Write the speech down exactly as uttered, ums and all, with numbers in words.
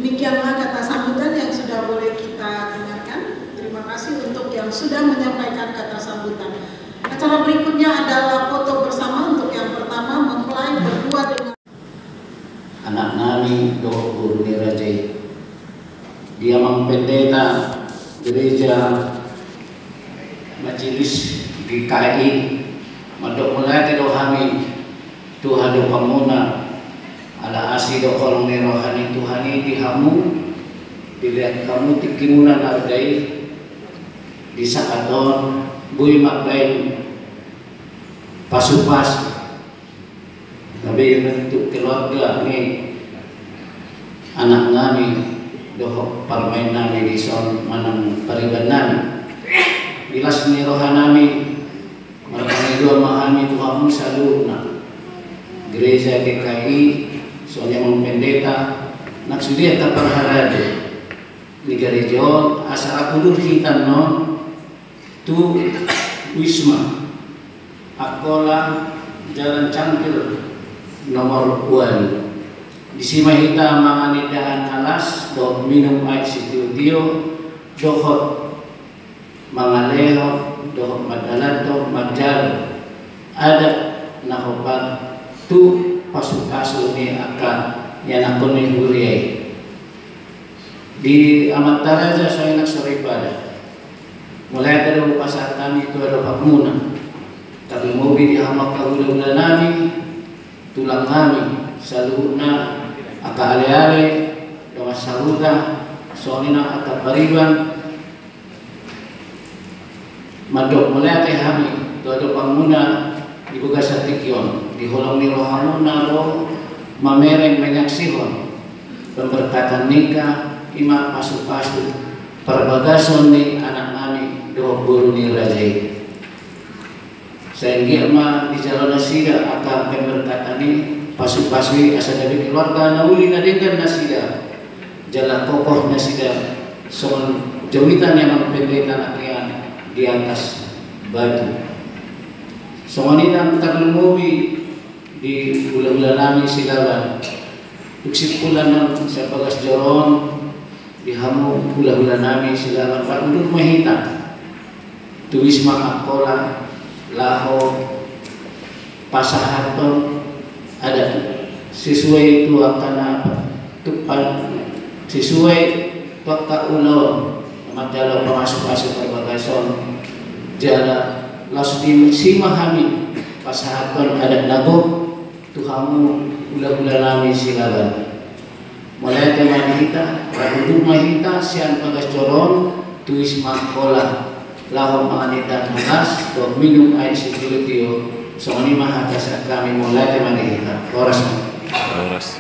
Demikianlah kata sambutan yang sudah boleh kita dengarkan. Terima kasih untuk yang sudah menyampaikan kata sambutan. Acara berikutnya adalah foto bersama untuk yang pertama, mempelai berdua dengan anak nami dohot boru ni raja i. Di amang pendeta gereja Majelis G K I, mandok mauliate do hami tu hadopanmuna, ala asi dohot holong ni roha ni Tuhan i di hamu, dilehon hamu tingkimuna na rade i, di saat on boi mambahen pasupasu gabe bentuk keluarga ni anak nami dohot parumaen nami dison manang pariban nami. Di las ni roha nami, marpangidoan ma hami tu hamu saluhutna, gereja G K I, songon i amang pendeta, nang sude angka parhalado ni gareja on, asa rap udur hita annon tu Wisma Angkola, Jalan Cangkir nomor ualu. Disi ma hita mangan indahan na las dohot minum aek sitiotio, dohot mangalehon dohot mandalanhon manjalo adat na hombar tu pasupasu ni angka ianakhon ni huria i. Di amanta raja, songon i nang soripada, mauliate do hupasahat hami tu hadopanmuna. Tarlumobi di hamu angka hulahula nami, tulang nami, saluhutna angka aleale, dongan sahuta, songon i nang angka pariban, mandok mauliate hami tu hadopanmuna di bagasan tingki on, di holong ni rohamuna ro mamereng manyaksihon pemberkatan ni angka i ma pasupasu parbagason ni anak nami dohot boru ni raja i. Sai anggiat ma dijalo nasida angka pemberkatan i, pasupasu i, asa gabe keluarga na uli na denggan nasida, jala kokoh nasida, songon jawitan ni amang pendeta na nian di atas batu. Songon i nang tarlumobi di hulahula nami Silaban. Dung simpul annon sian bagas joro on, di hamu hulahula nami Silaban, rap udur ma hita tu Wisma Angkola laho pasahathon adat sesuai tu angka na tu pan, sesuai tu angka ulaon manjalo pamasupasu parbagason, jala laos disi ma hami pasahathon adat na gok tu hamu hulahula nami Silaban. Mauliate ma di hita, rap udur ma hita sian bagas joro on tu Wisma Angkola laho mangan indahan na las dohot minum aek sitiotio. Songon i ma hata sian hami, mauliate ma di hita. Horas ma. Horas.